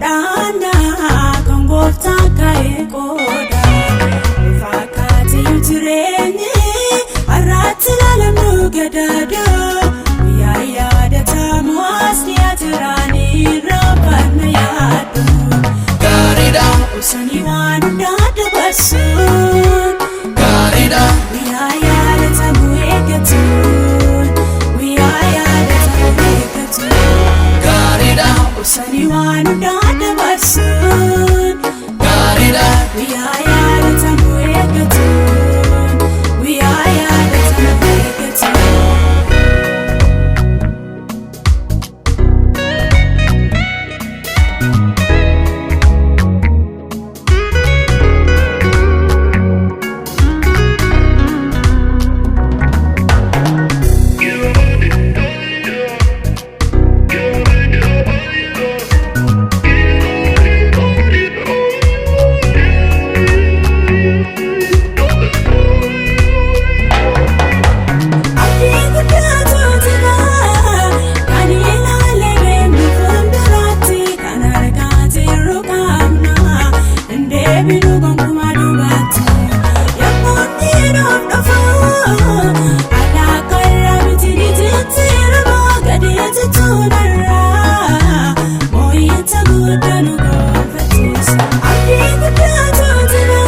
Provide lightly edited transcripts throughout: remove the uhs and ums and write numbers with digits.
Fudhannaa kan gooftaan kaa'e qooda. Fakkaatee jireenyi har'aatti ilaalamnu gadaadoo. Guyyaa yaadatamu as dhiyaatiraanii raabbanna yaaddu. Gaariidha. Obsanii waan hundaa dabarsuun. Gaariidha. Guyyaa yaadatamu eeggatuun. Guyyaa yaadatamu eeggatuun. Gaariidha. Obsanii waan hundaa dabarsuun. Gaariidha. Guyyaa yaadatamu eeggatuun. Guyyaa yaadatamu eeggatuun. Abdii guddaatu jira kan ilaalee deemnu fuulduraatti kan argaa jirru qabna hin deebinu gonkumaa duubatti. Yommuu inni nuuf dhufu alaakka irraa miti ni jijjiirama gadi jechuun irraa moo'icha guddaa nu gonfachiisa. Abdii guddaatu jira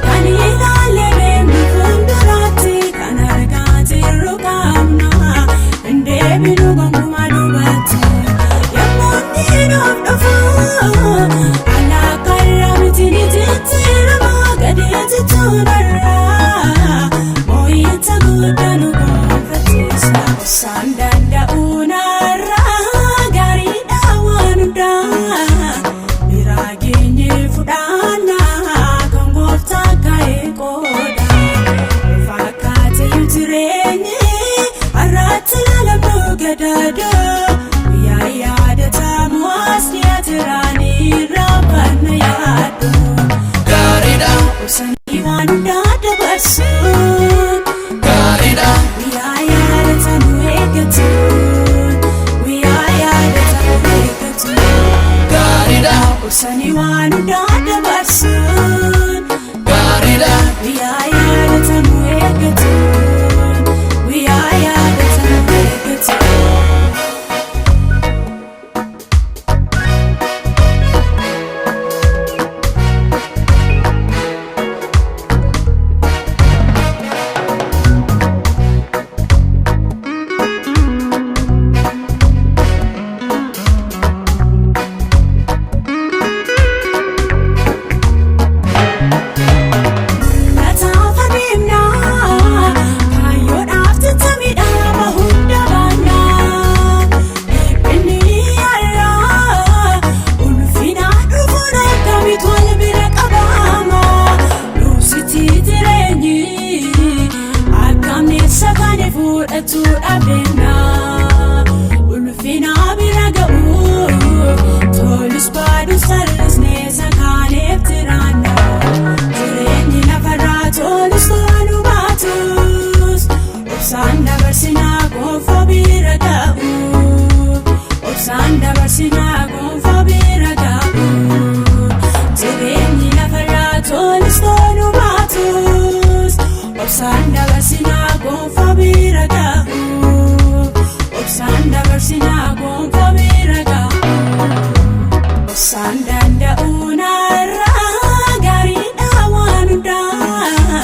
kan ilaalee deemnu fuulduraatti kan argaa jirru qabna hin deebinu gonkumaa duubatti. Yommuu inni nuuf dhufu alaakka irraa miti ni jijjiirama gadi jechuun irraa moo'icha guddaa nu gonfachiisa. Obsaan danda'uun har'aa gaariidha waan hundaa biraa geenye fudhannaa kan gooftaan kaa'e qooda. Fakkaatee jireenyi har'aatti ilaalamnu gadaadoo. Guyyaa yaadatamu as dhiyaatiraanii raabbanna yaaddu. Gaariidha. Obsanii waan hundaa dabarsuun. Gaariidha. Guyyaa yaadatamu eeggatuun. Guyyaa yaadatamu eeggatuun. Gaariidha. Obsanii waan hundaa dabarsuun. Gaariidha. Guyyaa yaadatamu eeggatuun. Guyyaa yaadatamu eeggatuun. Mul'ataaf adeemnaa kaayyoodhaaf jecha miidhama hunda baannaa dhiphinni har'aa ulfina dhufuun akkamitti wal bira qabama nuusitti jireenyi akkamni sakaane fudhachuu dhabdeena ulfina bira ga'uuf tolus baadus tarrisnee sakaaneef jiraanna. Jireenyi lafarraa tolus toluu baatus obsaan dabarsinaa gonfoo bira ga'u. Obsaan dabarsinaa gonfoo bira ga'u. Jireenyi lafarraa tolus toluu baatus obsaan dabarsinaa gonfoo bira ga'u. Obsaan dabarsinaa gonfoo bira ga'u. Obsaan danda'uun har'aa gaariidha waan hundaa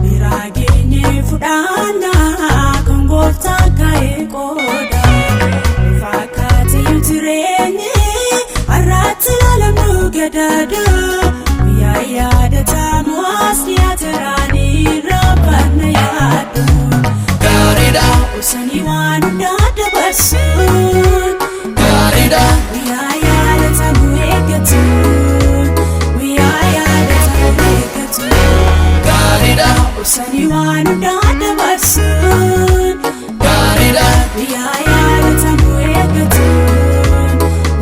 biraa geenye fudhannaa kan gooftaan kaa'e qooda. Fakkaatee jireenyi har'aatti ilaalamnu gadaadoo. Guyyaa yaadatamu as dhiyaatiraanii raabbanna yaaddu. Gaariidha. Obsanii waan hundaa dabarsuun. Gaariidha. Guyyaa yaadatamu eeggatuun. Guyyaa yaadatamu eeggatuun. Gaariidha. Obsanii waan hundaa dabarsuun. Gaariidha. Guyyaa yaadatamu eeggatuun.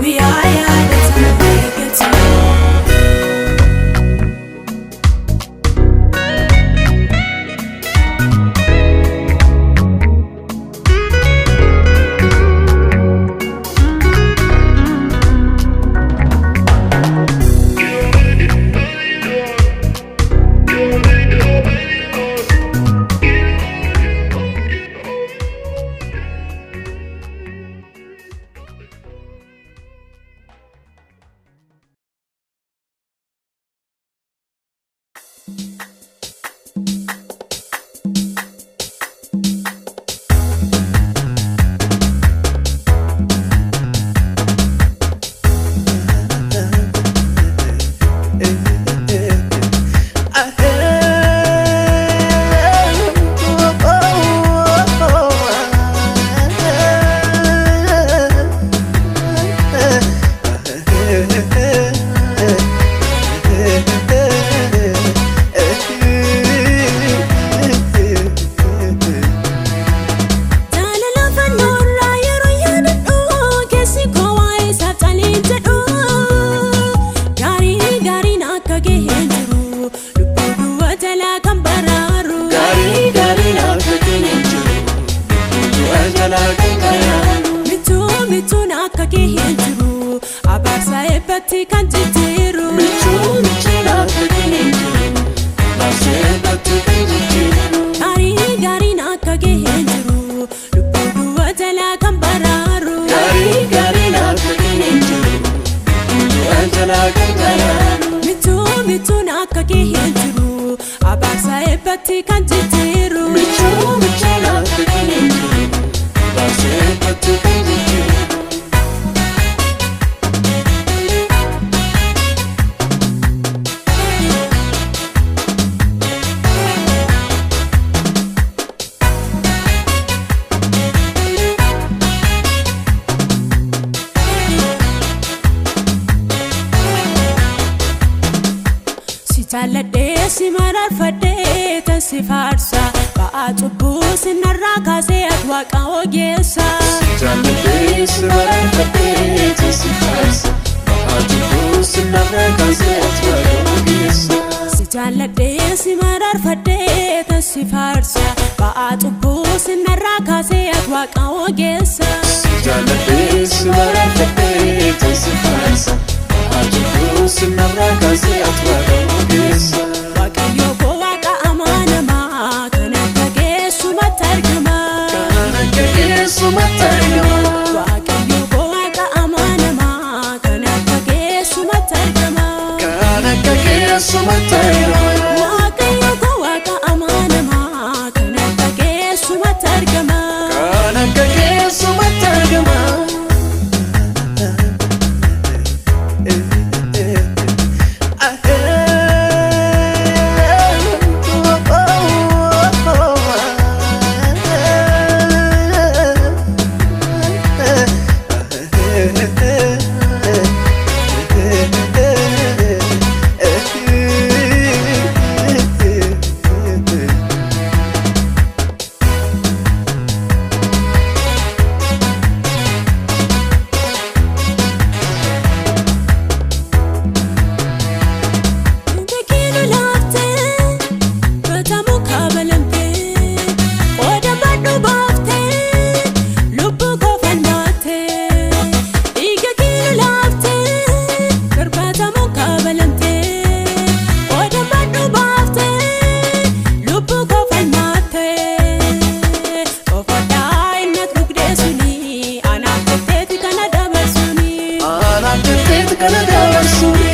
Guyyaa yaadatamu eeggatuun. Abaarsa eebbatti kan jijjiiru. Michuu michuun akka kee hin jiru. Abaarsa eebbatti kan jijjiiru. Gaarii gaariin akka kee hin jiru. Lubbuu du'a jalaa kan baraaru. Gaarii gaariin akka kee hin jiru. Lubbuu du'a jalaa kan baraaru. Michuu michuun akka kee hin jiru. Abaarsa eebbatti kan jijjiiru. Michuu michuun akka kee hin jiru. Abaarsa eebbatti kan jijjiiru. Si jaalladhee si mararfadhee tan si faarsa. Ba'aa cubbuu sinarraa kaasee ati waaqa ogeessa. Jaalladhee si mararfadhee si faarsa. Ba'aa cubbuu sinarraa kaasee ati waaqa ogeessa. Si jaalladhee si mararfadhee tan si faarsa. Ba'aa cubbuu sinarraa kaasee ati waaqa ogeessa. Jaalladhee si mararfadhee si faarsa. Ba'aa cubbuu sinarraa kaasee ati waaqa ogeessa. Waaqayyo koo waaqa amanamaa kan akka keessumatti argama. Kan akka keessumatti argama. Waaqayyo koo waaqa amanamaa kan akka keessumatti argama. Kan akka keessumatti argama. Waaqayyo koo waaqa amanamaa kan akka keessumatti argama. Kan akka keessumatti argama. Tekilu laaftee batamu kabalamtee qooda badhu baaftee lubbuu koo falmaattee. Dhiiga kilu laaftee garbatamu kabalamtee qooda badhu baaftee lubbuu koo falmaattee. Ofadhaa inni dhugdee suni anaaf jetteeti kana dabarsuni. Anaaf jetteeti kana dabarsuni.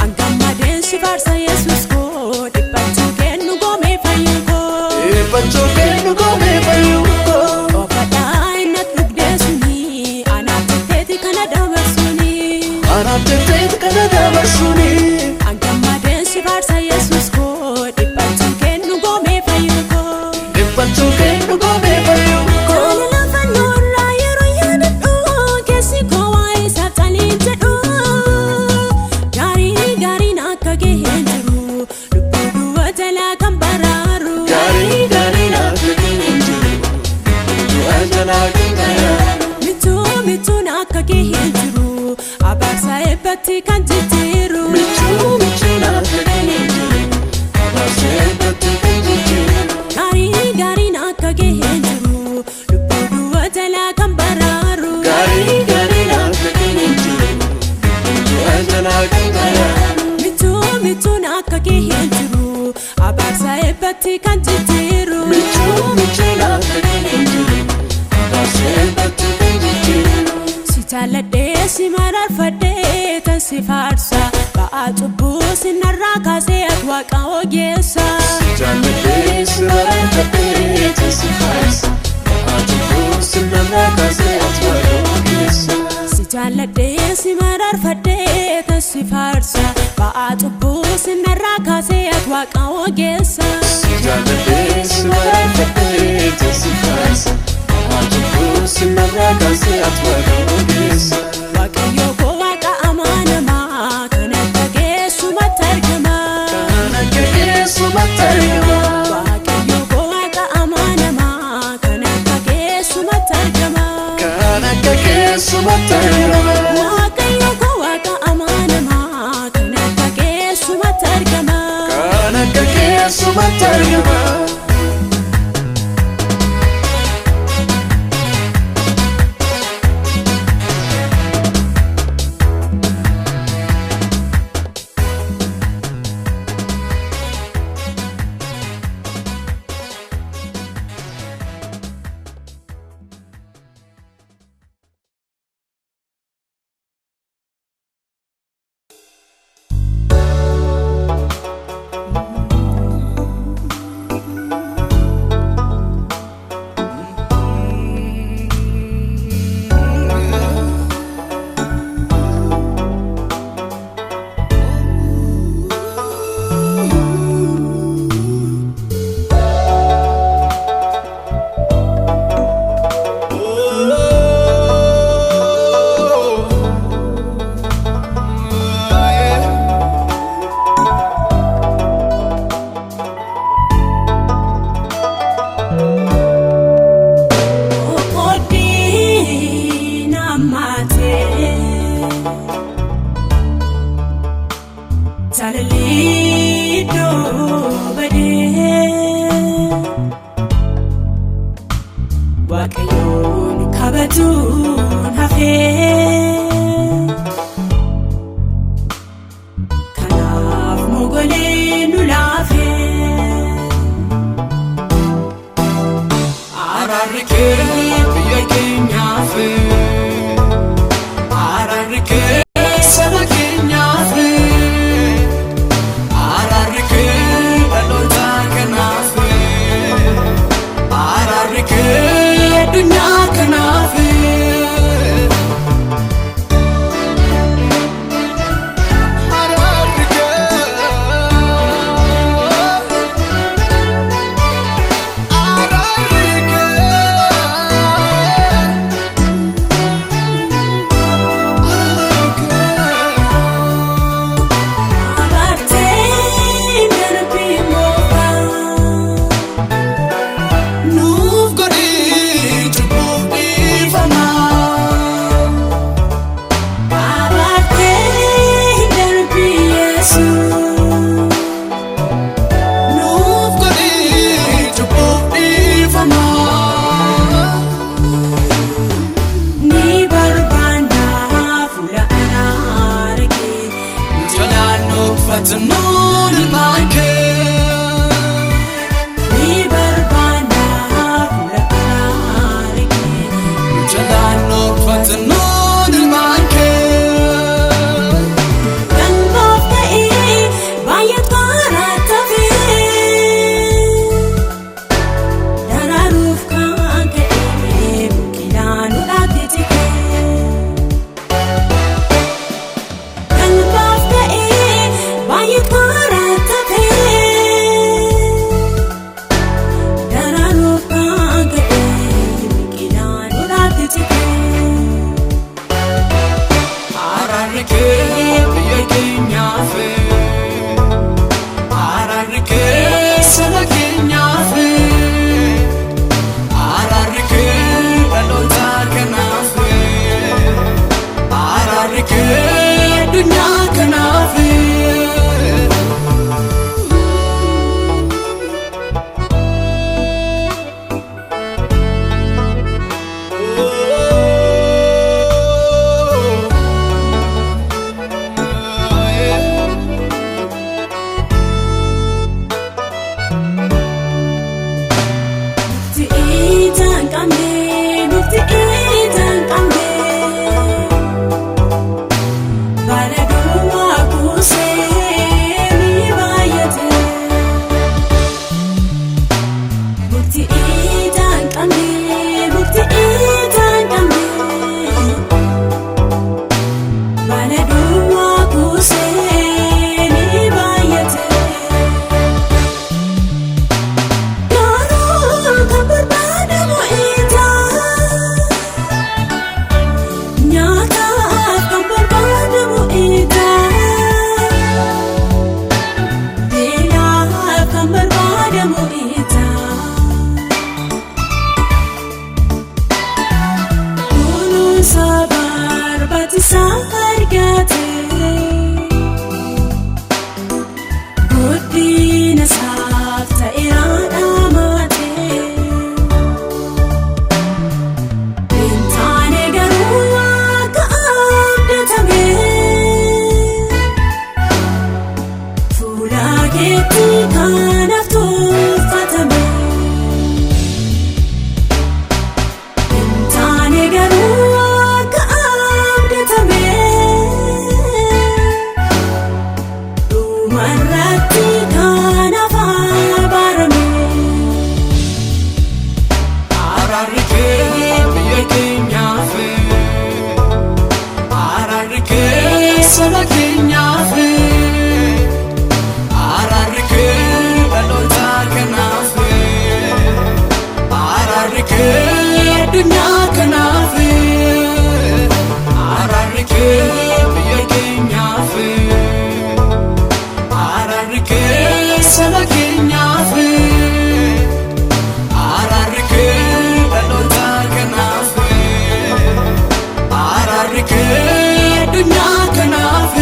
Angammadeen si faarsa Yesuus koo dhiphachuu kennu goomee fayyuu koo. Dhiphachuu kennu goomee fayyuu koo. Ofadhaa inni dhugdee suni anaaf jetteeti kana dabarsuni. Anaaf jetteeti kana dabarsuni. Angammadeen si faarsa Yesuus koo dhiphachuu kennu goomee fayyuu koo. Dhiphachuu kennu goomee fayyuu koo. Jaalala fannoo irraa yeroo yaadadhu keessi koo waa'ee isaaf caliin jedhu. Gaarii gaariin akka kee hin jiru lubbuu du'a jalaa kan baraaru. Gaarii gaariin akka kee hin jiru. Lubbuu du'a jalaa kan baraaru. Michuu michuun akka kee hin jiru abaarsa eebbatti kan jijjiiru. Michuu michuun akka kee hin jiru. Abaarsa eebbatti kan jijjiiru. Gaarii gaariin akka kee hin jiru lubbuu du'a jalaa kan baraaru. Gaarii gaariin akka kee hin jiru. Lubbuu du'a jalaa kan baraaru. Michuu michuun akka kee hin jiru abaarsa eebbatti kan jijjiiru. Michuu michuun akka kee hin jiru. Abaarsa eebbatti kan jijjiiru. Si jaalladhee si mararfadhee tan si faarsa. Ba'aa cubbuu sinarraa kaasee ati waaqa ogeessa. Jaalladhee si mararfadhee si faarsa. Ba'aa cubbuu sinarraa kaasee ati waaqa ogeessa. Si jaalladhee si mararfadhee tan si faarsa. Ba'aa cubbuu sinarraa kaasee ati waaqa ogeessa. Jaalladhee si mararfadhee si faarsa. Ba'aa cubbuu sinarraa kaasee ati waaqa ogeessa. Waaqayyo koo waaqa amanamaa kan akka keessumatti argama. Kan akka keessumatti argama. Waaqayyo koo waaqa amanamaa kan akka keessumatti argama. Kan akka keessumatti argama. Waaqayyo koo waaqa amanamaa kan akka keessumatti argama. Kan akka keessumatti argama. Jaalalli iddoo badee Waaqayyoon kabajuun hafee kanaaf mogolee nu laafee. Araarri kee biyya keenyaaf, araarri kee saba keenyaaf, araarri kee dhaloota kanaaf, araarri kee addunyaa kanaaf. Araarri kee. Abaartee darbii moofaa. Nuuf godhi cubbuuf dhiifama. Abaartee darbii Yesuus. Nuuf godhi cubbuuf dhiifama. Ni barbaanna fuula araara kee. Jalaan uffatanuu ilmaan kee. Ni barbaanna fuula araara kee. Jalaan uffatanuu ilmaan kee. Galmaaf ta'ee baay'ee karaa tafee. Daraaruuf kan ka'ee biqilaa nu dhaabde kee. Galmaaf ta'ee baay'ee karaa tafee. Daraaruuf kan ka'ee biqilaa nu dhaabde kee. Araarri kee biyya keenyaaf, araarri kee saba keenyaaf, araarri kee dhaloota kanaaf, araarri kee addunyaa kanaaf. Mukti ijaan qabnee, mukti ijaan qabnee. Baala duwwaa kuusee ni baay'ate. Mukti ijaan qabnee, mukti ijaan qabnee. Baala duwwaa kuusee ni baay'ate. Garuu kan barbaadamu ijaa nyaataaf kan barbaadamu ijaa beelaaf kan barbaadamu ijaa kunuunsa barbaachisaa argate. Guddina isaaf ta'eera dhamaatee. Hin taane garuu akka abdatame. Fuula keetti kanaaf tuffatame. Hin taane garuu akka abdatame. Dhumarratti kanaaf abaarame. Araarri kee biyya keenyaaf, araarri kee saba keenyaaf, araarri kee dhaloota kanaaf, araarri kee addunyaa kanaaf, araarri kee biyya keenyaaf, araarri kee saba keenyaaf. Araarri kee dhaloota kanaaf, araarri kee addunyaa kanaaf.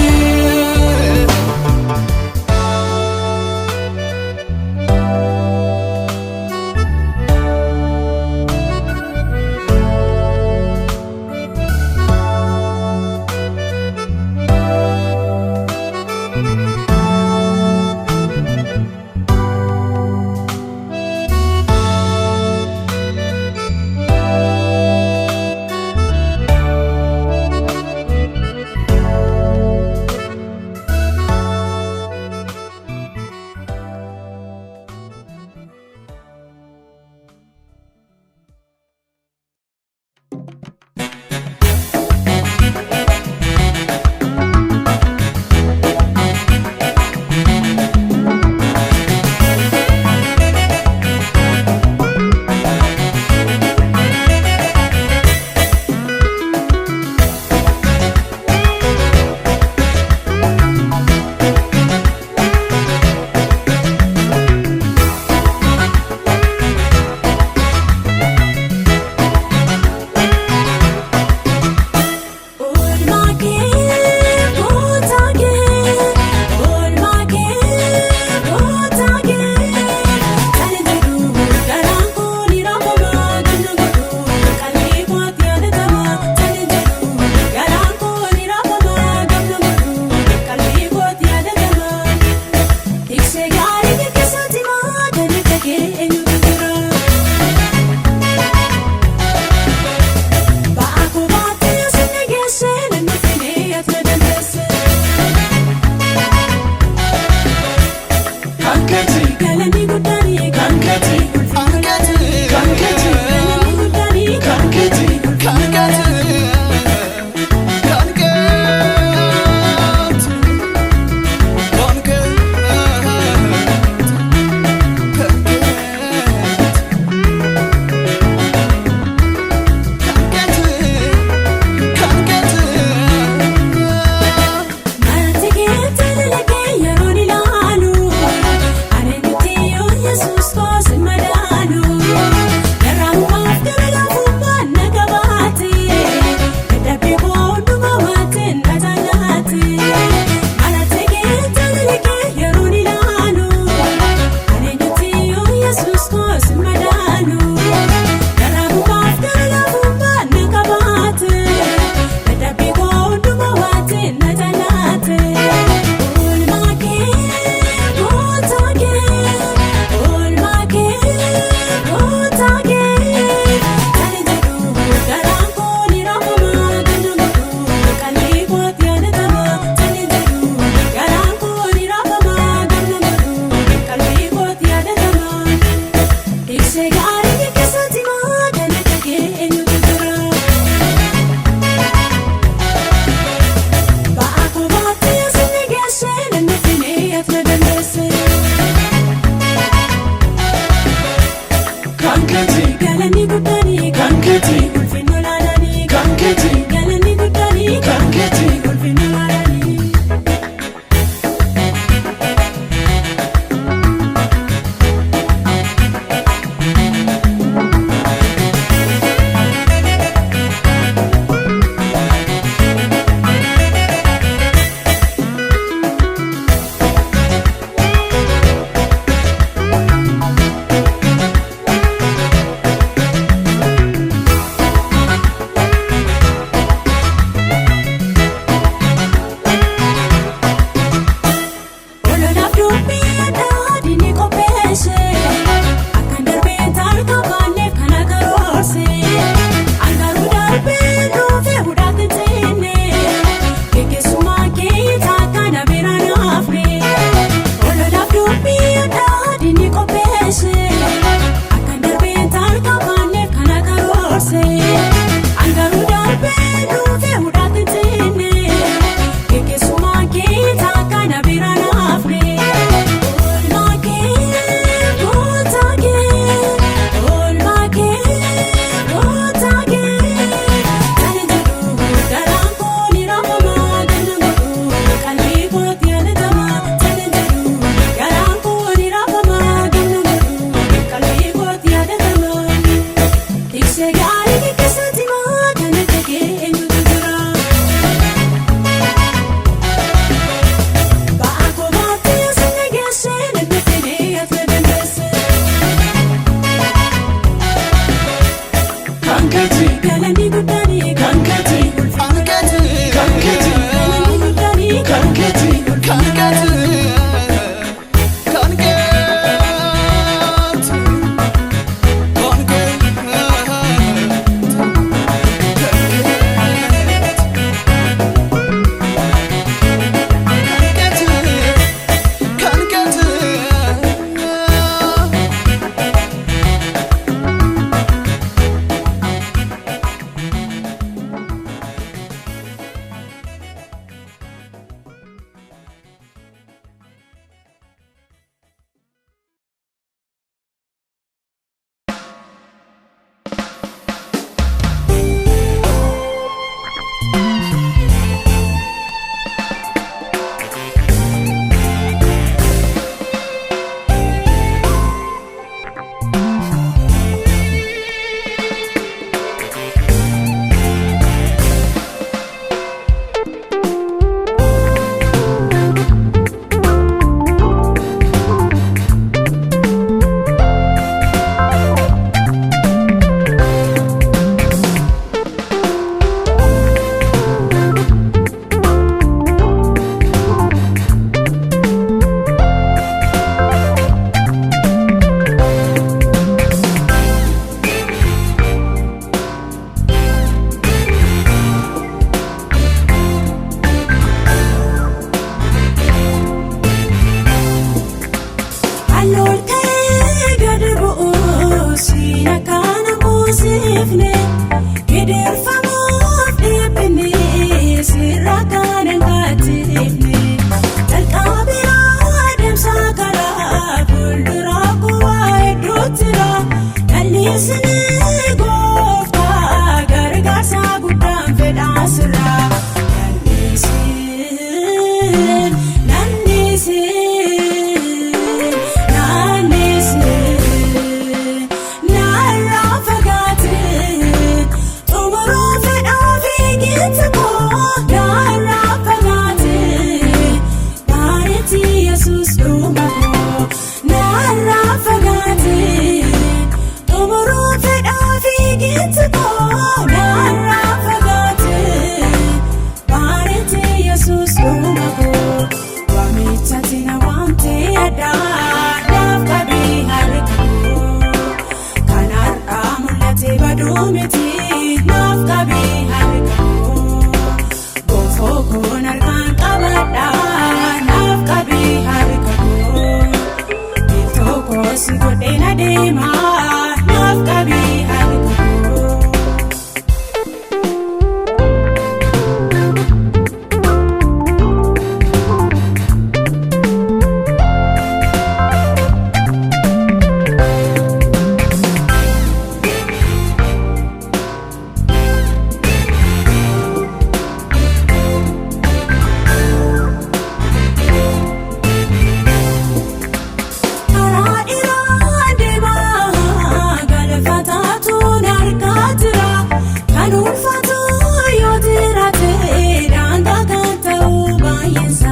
baay'insa.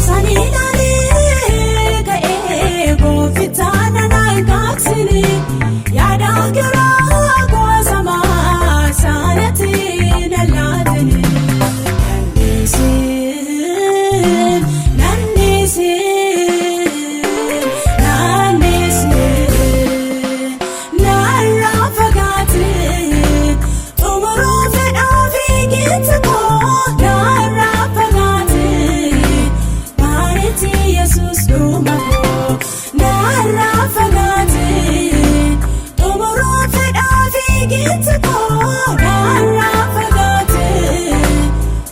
Sani ilaalee ga'ee gooftaan na kaasini yaada garaa gosamaa sanatti na laatini. Nannisin nannisin nannisin narraa fagaatin xumuruu fedhaa fiigicha koo narraa fagaatin bareetti Yesuus dhuma koo narraa fagaatin xumuruu fedhaa fiigicha koo narraa fagaatin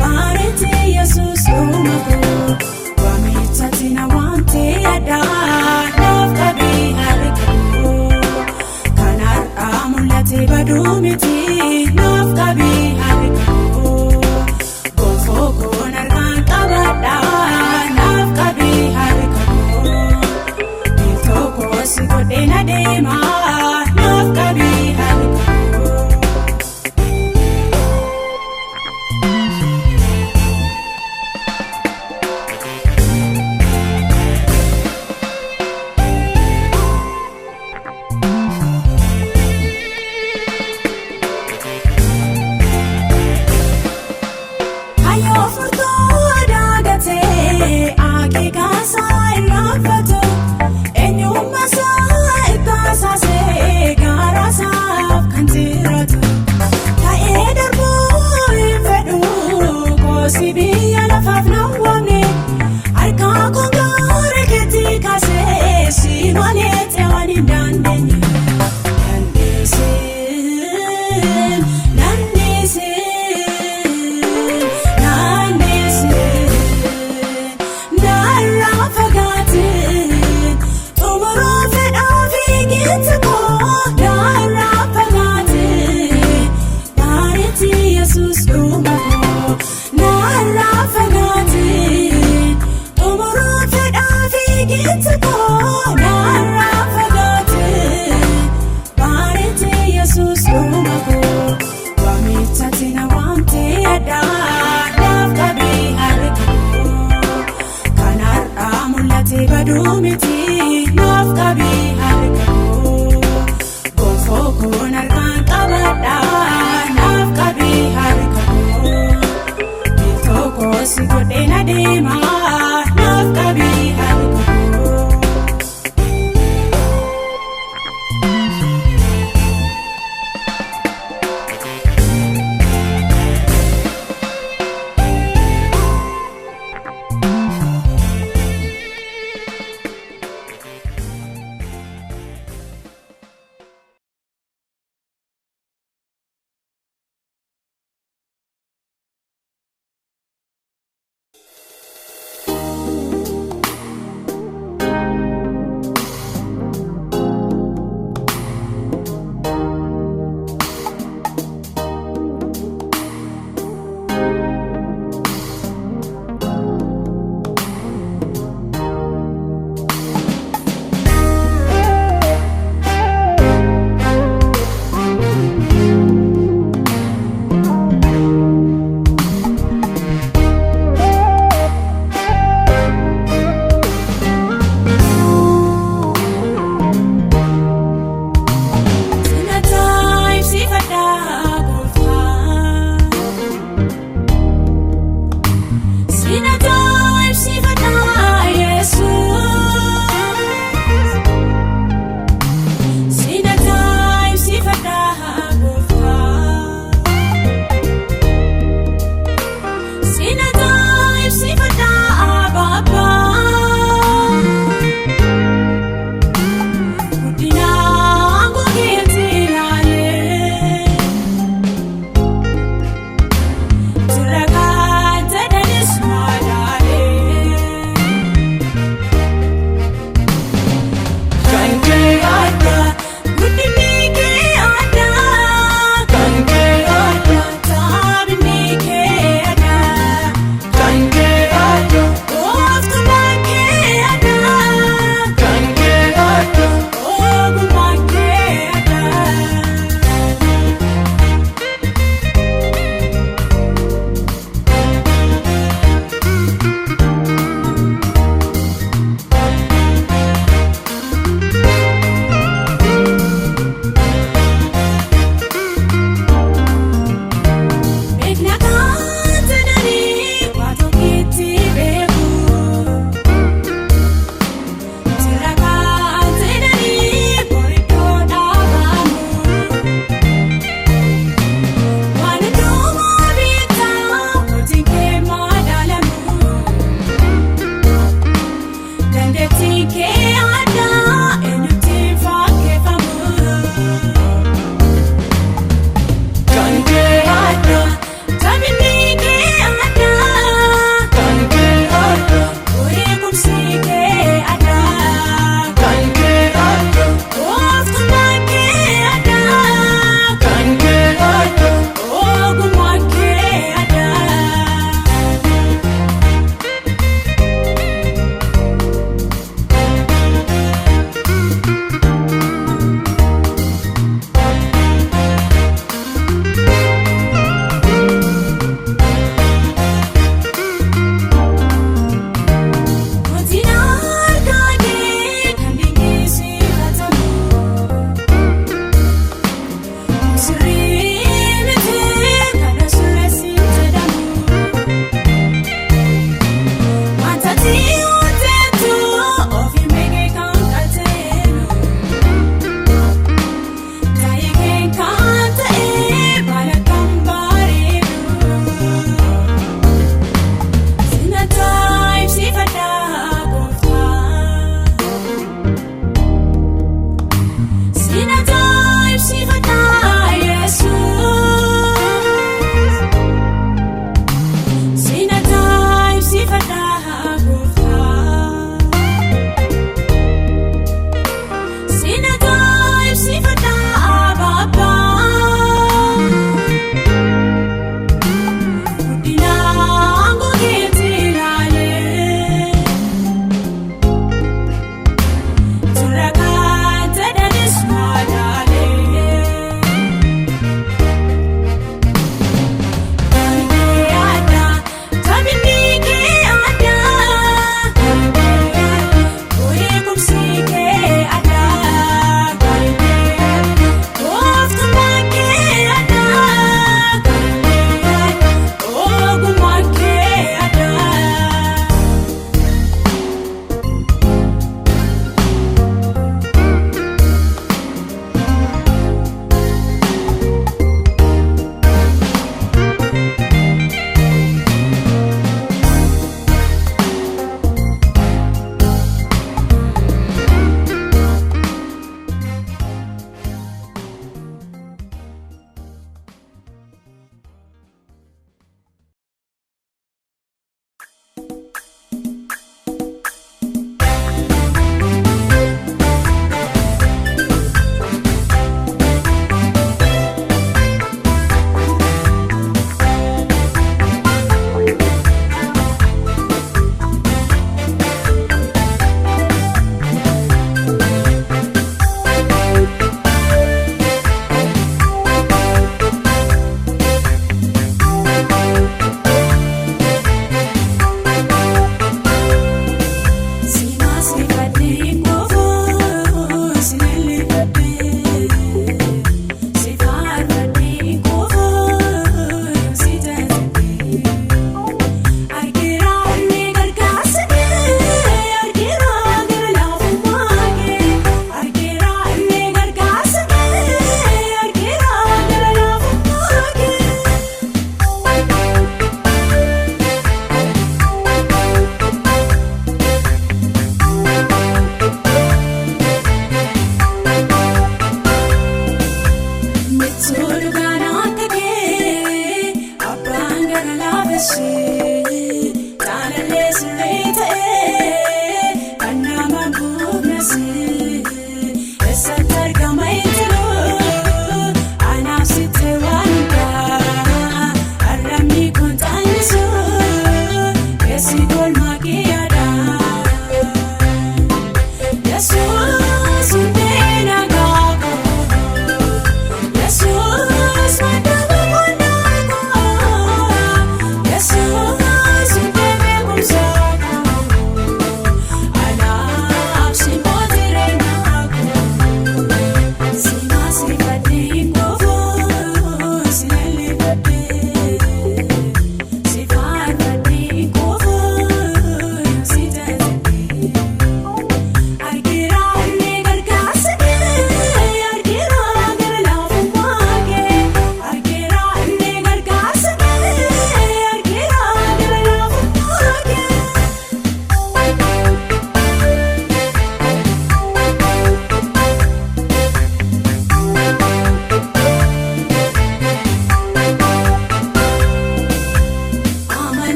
bareetti Yesuus dhuma koo waamichatti na waamtee addaa naaf qabii harka koo. Kan har'aa mul'ate baduu miti naaf qabii harka koo. Gonfoo koon harkaan qabadhaa naaf qabii harka koo. Miiltoo koo si godhee na deemaa naaf qabii harka koo. Hayyoo furtuu daagatee akeekaasaa irraanfatu eenyummaasaa itti gaaraasaaf kan jiraatu ta'ee darbuu hin fedhu koosi biyya lafaaf na waamne harka koo gara keetti kaasee si malee ta'uu hin dandeenye. Nannisin nannisin nannisin narraa fagaatin xumuruu fedhaa fiigicha koo narraa fagaatin bareetti Yesuus dhuma koo narraa fagaatin xumuruu fedhaa fiigicha koo narraa fagaatin. Bareetti Yesuus dhuma koo waamichatti na waamtee addaa naaf qabii harka koo. Kan har'aa mul'ate baduu miti naaf qabii harka koo. Gonfoo koon harkaan qabadhaa naaf qabii harka koo. Miiltoo koo si godhee na deemaa naaf qabii harka koo.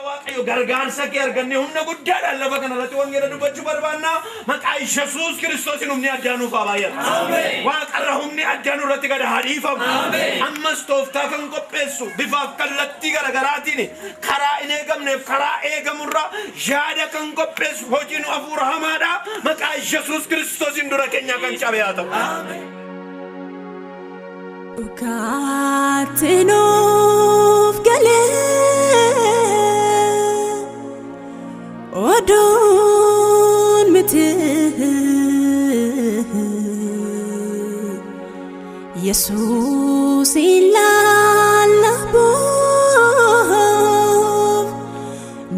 Waaqayyo gargaarsa kee arganne humna guddaadhaan lafa kanarratti wangeela dubbachuu barbaanna. Maqaa Yesuus Kiristoosiin humni addaa nuuf haa baay'atu. Waaqarra humni addaa nurratti gad haa dhiifamu. Ammas tooftaa kan qopheessu bifaaf kallattii garaagaraatiin karaa hin eegamneef karaa eegamurra yaada kan qopheessu hojiin hafuura hamaadha. Maqaa Yesuus Kiristoosiin dura keenya kan cabe haa ta'u. Dhugaatti nuuf galee oduun miti Yesuus ilaalabuuf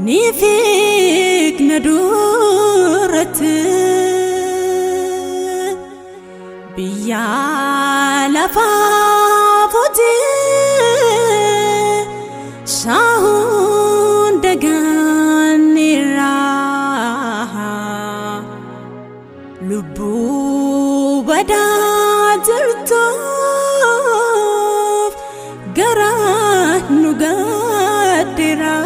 ni fiigna duratti biyya lafaa fuutee saahun daganirra lubbuu badaa jirtuuf gara nu gaddira.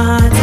Ati.